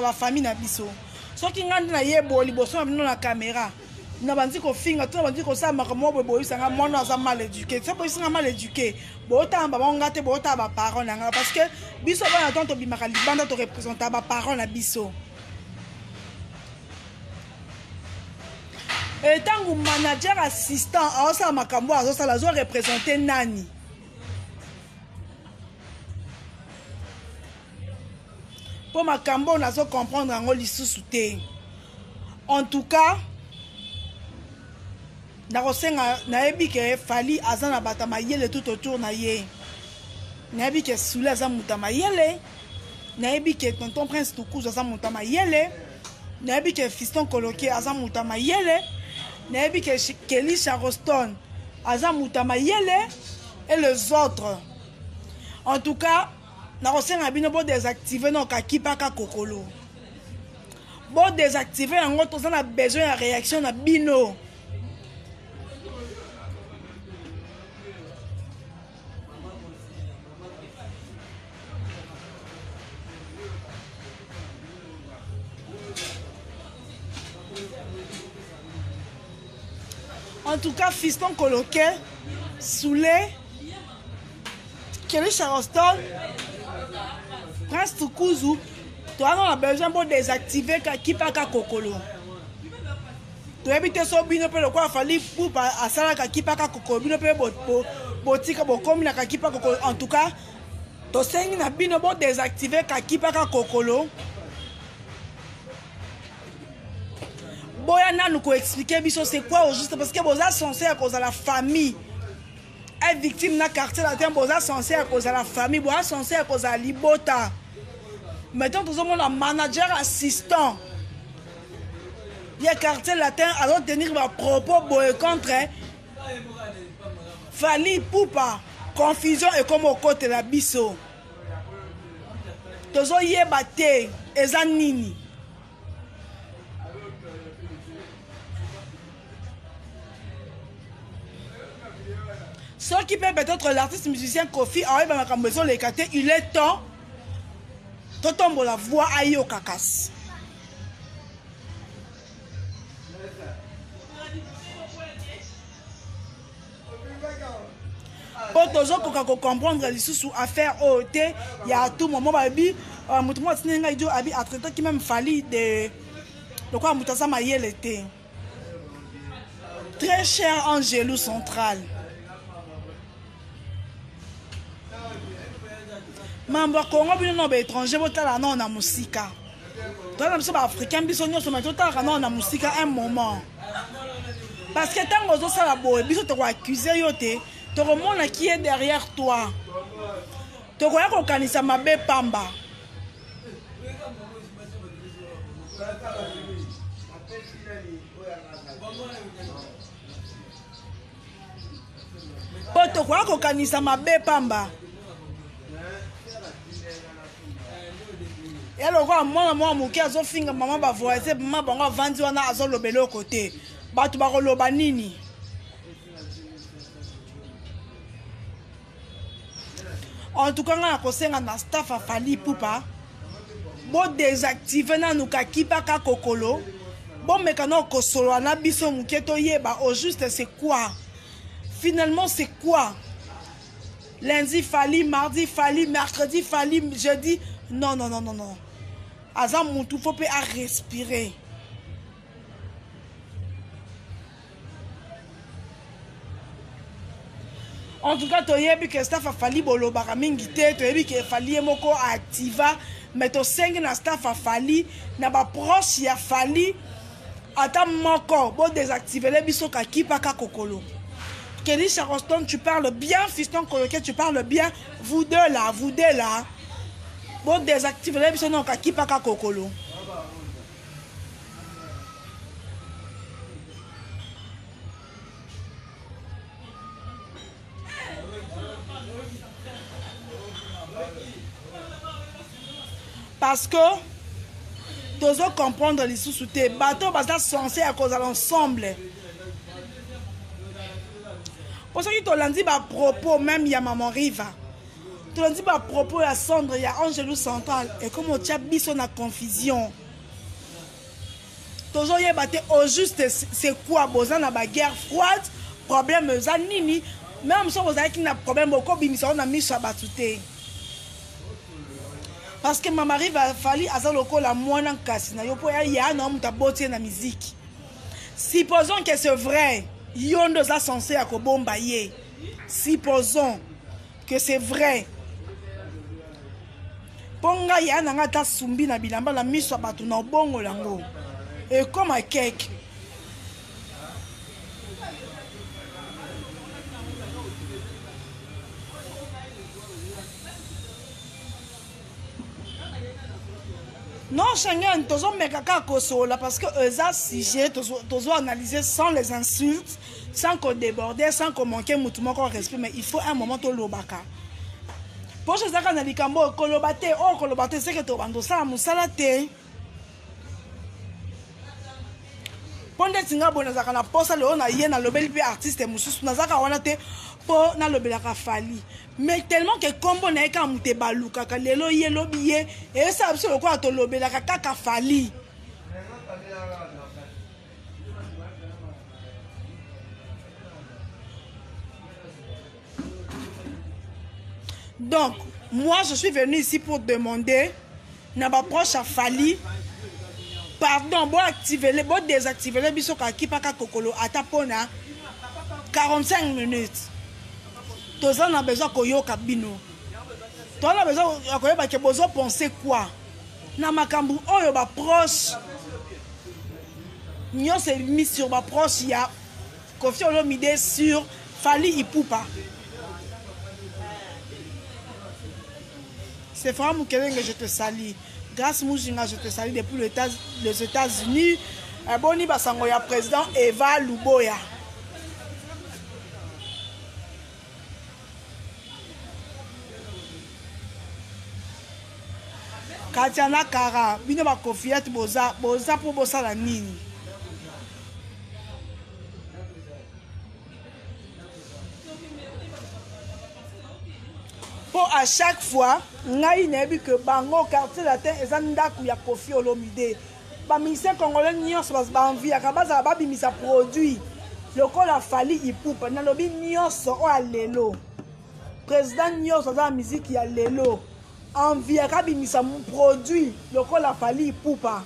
Ba famille na biso. Soki nga nde naye boye liboso na bino na camera, nabandi kofinga to nabandi kosala makambo moko boye, boyebisa nga mwana aza mal éduqué. Soki boyebisi nga mal éduqué, bootala bango nga te, bootala ba parents na nga, parce que biso bana ntango tobimaka libanda to représenta ba parents na biso. Et ntango manager assistant aosala makambo oyo azosala, azo représente nani? Mpo makambo oyo nazo comprendre yango lisusu te. En tout cas nakosenga, nayebi ke Fally aza na bato ya mayele tout autour na ye, nayebi ke Soule aza moto ya mayele, nayebi ke tonton Prince Tukuzu aza moto ya mayele, nayebi ke Fiston Koloke aza moto ya mayele, nayebi ke Kelly Charoston aza moto ya mayele et les autres. En tout cas nakosenga bino bo désactiver no kakipaka kokolo, bo désactiver yango, toza na besoin ya réaction na bino. En tout cas, Fiston Koloke, Soulé, Kelly Charleston, Prince Tukuzu, toza na besoin bo désactiver kakipaka kokolo. Toyebi te so bino mpe lokola Fally Ipupa asalaka kipaka kokolo, bino mpe botika bokomi na kakipa kokolo. En tout cas tosengi na bino bo désactiver kakipaka kokolo. Boya nanu ko expliquer biso c'est quoi au juste, parce que boza censé ya kozala famille. Ay victime na quartier latin, boza censé ya kozala famille, boza censé ya kozala libota. Maintenant tozomona manager assistant ya quartier latin azo tenir ba propos boye contre Fally Ipupa. Confusion ekoma okotela biso, tozoyeba te eza nini. Soki mpe peut-être l'artiste musicien Koffi aoyeba makambo ezoleka te, il est temps totombola voix ayoka kasi. Po tozokoka kocomprendre lisusu affaire oyo te ya tout moment babi moto moko atindi ngai dio abi atraitaki même Fally de lokola moto aza mayele te. Très cher Angelou Central, mambo ya Congo bino na baétranger botala nao na mosika, toza na biso baafricain biso nyonso, mais totalaka nao na mosika un moment, parce que ntango ozosala boye biso tokoaccuse yo te, tokomona qui est derrière toi, tokoya kokanisa mabe pamba. Po tokoya kokanisa mabe pamba. Ya lokola mwana mwa moke azofinga mama bavoisin, mama bango avandi wana azoloba eloko te, bato bakoloba nini? En tout cas nga nakosenga na staff ya Fally Ipupa bo désactiver nanu kakipaka kokolo, bomeka na kosolola na biso moke toyeba au juste c'est quoi finalement, c'est quoi. Lundi Fally, mardi Fally, mercredi Fally, jeudi non non non non non, aza mutu faut pe a respirer. En tout cas toyebi ke staff afali bolobaka mingi te, toyebi ke Fally ye moko activa, mais tosengi na staff afali na baproche ya Fally ata moko bo désactivele biso kakipaka kokolo. Kelly Charleston, tu parles bien, Fiston Koloke, tu parles bien, vous deux là, vous deux là, bo désactivele biso non kakipaka kokolo. Parce que tozo comprendre lisusu te, bato baza censé ya kozala ensemble. Po soki tolandi ba propos même ya Maman Riva, Tolandi ba propos ya Cendre ya Angelou Central ekomi otia biso na confusion. Tozoyeba te au juste c'est quoi boza na ba guerre froide, problème eza nini? Même soki ozalaki na problème bokobimisa yango na miso ya bato te. Parce que Mama Riva Fally aza lokola mwana nkasi na yo mpo ya ya na moto aboti ye na miziki. Supposons que c'est vrai, yo nde oza censé ya kobomba ye. Supposons que c'est vrai. Mpo ngai ya na ngai ata sumbi na bilamba na miso ya bato na obongola yango ekoma keke. Non, Schengen, tozomeka kaka kosolola parce que eza sujet tozo analyser sans les insultes, sans ko déborder, sans ko manquer mutu moko respect, mais il faut un moment tolobaka. Poche ezaka na likambo oyo koloba te, oyo koloba te, seke tobanda osala mosala te. Mpo ndeti nga boye nazalaka na posa lelo na ye nalobeli mpe artiste mosusu, nazalaka wana te mpo nalobelaka Fally. Mais tellement que kombo na ye kaka moto ebalukaka lelo ye lobi ye, eyesala biso lokola tolobelaka kaka Fally. Donc, moi je suis venu ici pour demander na ba proche ya Fally pardon, bo activer, bo désactiver biso ka kipaka kokolo ata pona 45 minutes. Toza na besoin koyoka bino. Toza na besoin ya koyeba ke bozo penser quoi na makambo oyo ba proche nyonso ebimi sur ba proche ya Koffi Olomide sur Fally Ipupa. Sephora Mukelenge, je te salue. Grâce Mujinga, je te salue depuis le État, les États-Unis. Boni basango ya président Eva Luboya. Katia na Kara, bino ba Koffiette boza, boza po bosala nini? Po à chaque fois ngai nayebi que bango quartier latin eza ndako ya Koffi Olomide. Ba musiciens congolais nyonso ba enviaka bazala babimisa produit lokola Fally Ipupa. Nalobi nyonso oyo ya lelo, président nyonso aza na musique ya lelo enviaka abimisa produit lokola Fally Ipupa.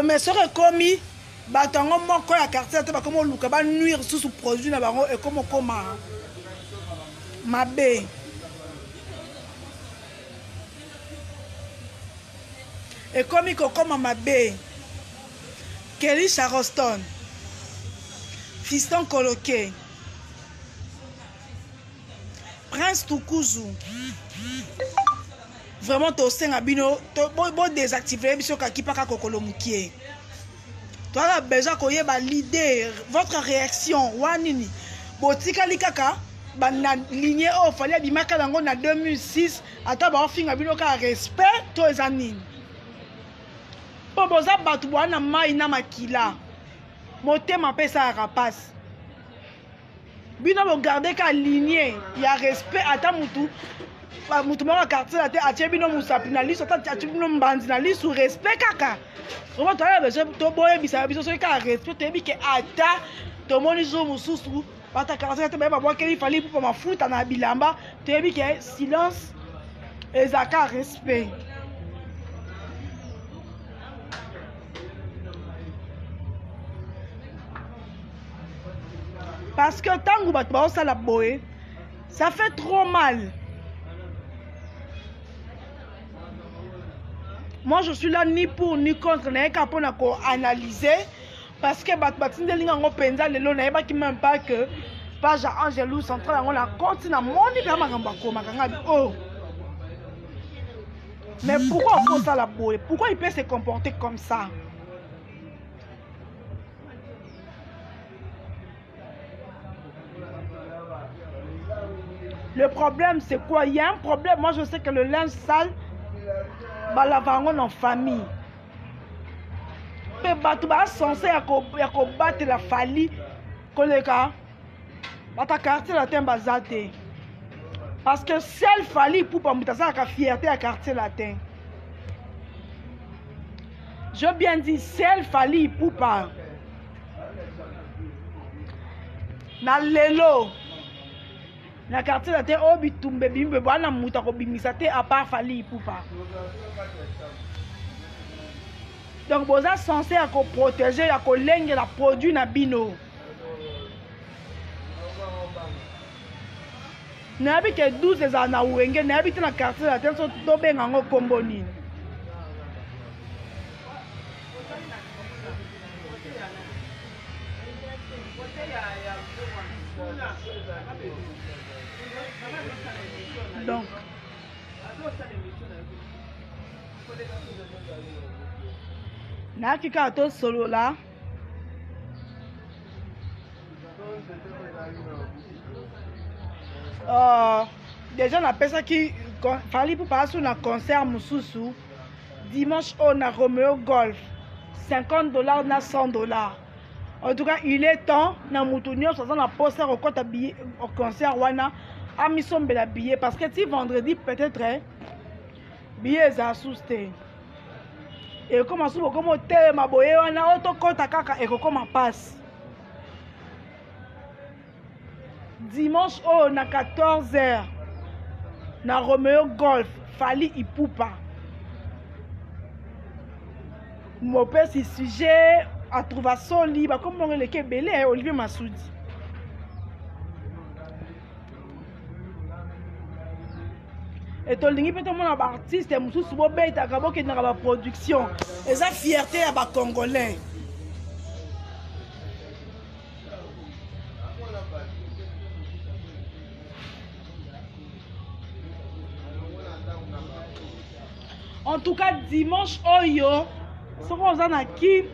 Mais soki ekomi bato yango moko ya quartier te bakomi oluka ba nuire susu produit na bango ekomi okoma mabe. Ekomi kokoma mabe. Kelly Charleston, Fiston Koloke, Prince Tukuzu. Vraiment tosenga bino to, bo, bo désactiver biso kakipaka kokolo mukie. Toza besoin koyeba l'idée, votre réaction wanini. Botikali kaka ba na lignée oyo Fally abimaka nango na 2006 ata baofinga bino kaka respect to eza nini? Po boza bato boa na mai na makila, motema mpe esalaka mpasi. Bino bogarde ka lignée ya respect ata mutu mutu moko ya quartier te atie bino mosapi na liso, ata atie bino mbanzi na liso, respect kaka. Vraiment toyeba besoin toboyebisa biso soki kaka respect, toyebi ke ata tomoni jour mosusu bata quartier te baye babwakeli Fally Ipupa mafuta na bilamba, toyebi ke silence ezalaka respect. Parce que tango bato baosala boye, ça fait trop mal. Moi je suis là ni pour ni contre, nayeka mpona ko-analyser parce que bato batindeli nga yango mpenza lelo, nayebaki même pas que page ya Angelou Central yango na konti na moni mpe makambo akomaka nga bi oh. Mais pourquoi okosala boye? Pourquoi il peut se comporter comme ça? Le problème c'est quoi? Il y a un problème. Moi je sais que le linge sale balava yango na famille. Pe bato ba censé ya kobatela Fally koleka bata quartier latin baza te. Parce que seul Fally Ipupa moto asalaka fierté ya Quartier Latin. Je bien dit seul Fally Ipupa. Na lelo na Quartier Latin oyo bitumba ebimi boye bwana moto akobimisa te à part Fally Ipupa. Donc boza censé ya koprotege ya kolengela produit na bino. Nayebi ke 12 ezala na Wenge, nayebi te na Quartier Latin so tobenga yango nkombo nini. Donc nayaki kaka tosolola. Déjà napesaki Fally Ipupa asu na concert mosusu dimanche oyo na Romeo Golf, 50 $ na 100 $. En tout cas, il est temps na motu nyonso aza na posa kokɔta billet concert wana amisombela billet, parce que ti vendredi peut-être billet ezala susu te. Ekoma su bokoma otelema boye wana oyo tokɔta kaka ekokoma mpasi. Dimanche oyo na 14 heures na Romeo Golf, Fally Ipupa mopesi sujet atrouva soli bakombongo eleki ebele. Olivier Masudi, e tolingi mpe tomona baartiste mosusu bobetaka, bokendaka baproduction, eza fierté ya bacongolais. En tout cas, dimanche oyo, soki oza na Kin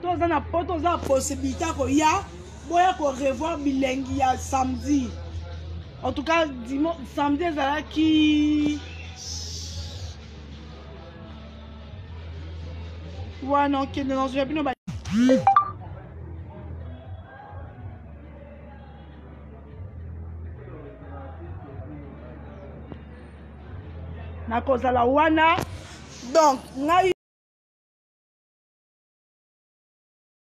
to oza na Poto, oza na possibilité ya koya, boya korevoir bilengi ya samedi. En tout cas, dimanche, samedi ezalaki wana. Okende nazwa bino ba nakozala wana. Donc ngai